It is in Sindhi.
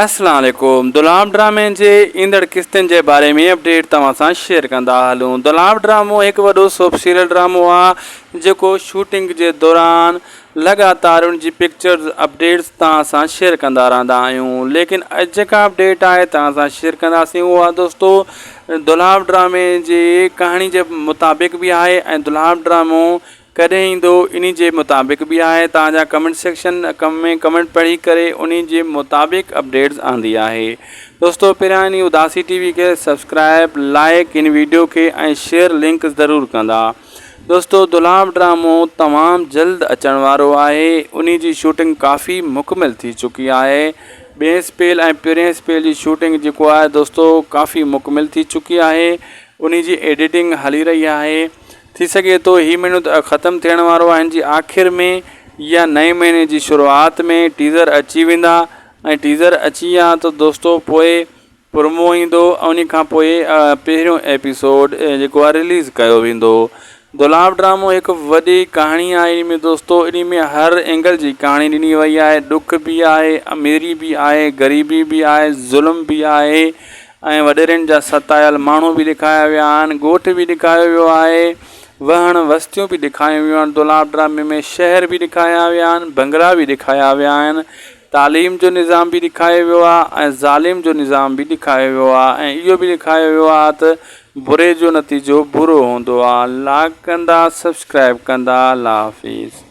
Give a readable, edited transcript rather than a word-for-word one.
اسلام عليڪم دولاب ڊرامي جي ايندڙ قسطن جي باري ۾ اپڊيٽ توهان سان شيئر ڪندا هلون دولاب ڊرامو هڪ وڏو سوپ سيريل ڊرامو آ جيڪو شوٽنگ جي دوران لڳاتار ان جي پڪچرز اپڊيٽس توهان سان شيئر ڪندا رهندا آهيون ليڪن اڄ جيڪا اپڊيٽ آهي توهان سان شيئر ڪنداسين اهو آ دوستو دولاب ڊرامي جي ڪهاڻي جي مطابق به آهي ۽ دولاب ڊرامو ڪڏهن ايندو انهي جي مطابق به آهي توهان جا ڪمينٽ سيڪشن ۾ ڪمينٽ پڙهي ڪري انهي جي مطابق اپڊيٽس آندي آهي دوستو پهريان انهي اداسي ٽي وي کي سبسڪرائب لائڪ ان ويڊيو کي ۽ شيئر لنڪ ضرور ڪندا دوستو دولاب ڊرامو تمام جلد اچڻ وارو آهي انهي جي شوٽنگ ڪافي مڪمل ٿي چڪي آهي ٻئين اسپيل ۽ پهرين اسپيل جي شوٽنگ جيڪو آهي دوستو ڪافي مڪمل ٿي چڪي آهي انهي جي ايڊيٽنگ هلي رهي آهي ٿي سگهي ٿو هي مهينو ته ختم ٿيڻ وارو آهي هن جي آخر ۾ يا نئين مهيني جي شروعات ۾ ٽيزر اچي ويندا ۽ ٽيزر اچي ويا ته دوستو پوء پرومو ايندو انهي کان پوء پهريون ايپيسوڊ جيڪو آهي رليز ڪيو ويندو دولاب ڊرامو هڪ وڏي ڪهاڻي آهي ان ۾ دوستو انهي ۾ هر اينگل جي ڪهاڻي ڏني وئي آهي ڏک به آهي اميري به آهي غريبي به آهي ظلم به آهي ۽ وڏيرن جا ستايل ماڻهو به ڏيکايا ويا آهن، ڳوٺ به ڏيکايو ويو آهي، وهڻ وستيون به ڏيکايون ويون آهن، دولاب ڊرامي ۾ شهر به ڏيکايا ويا آهن، بنگلا به ڏيکايا ويا آهن، تعليم جو نظام به ڏيکايو ويو آهي ۽ ظالم جو نظام به ڏيکايو ويو آهي ۽ اهو به ڏيکايو ويو آهي ته بري جو نتيجو برو هوندو آهي. لائڪ ڪندا سبسڪرائب ڪندا الله حافظ.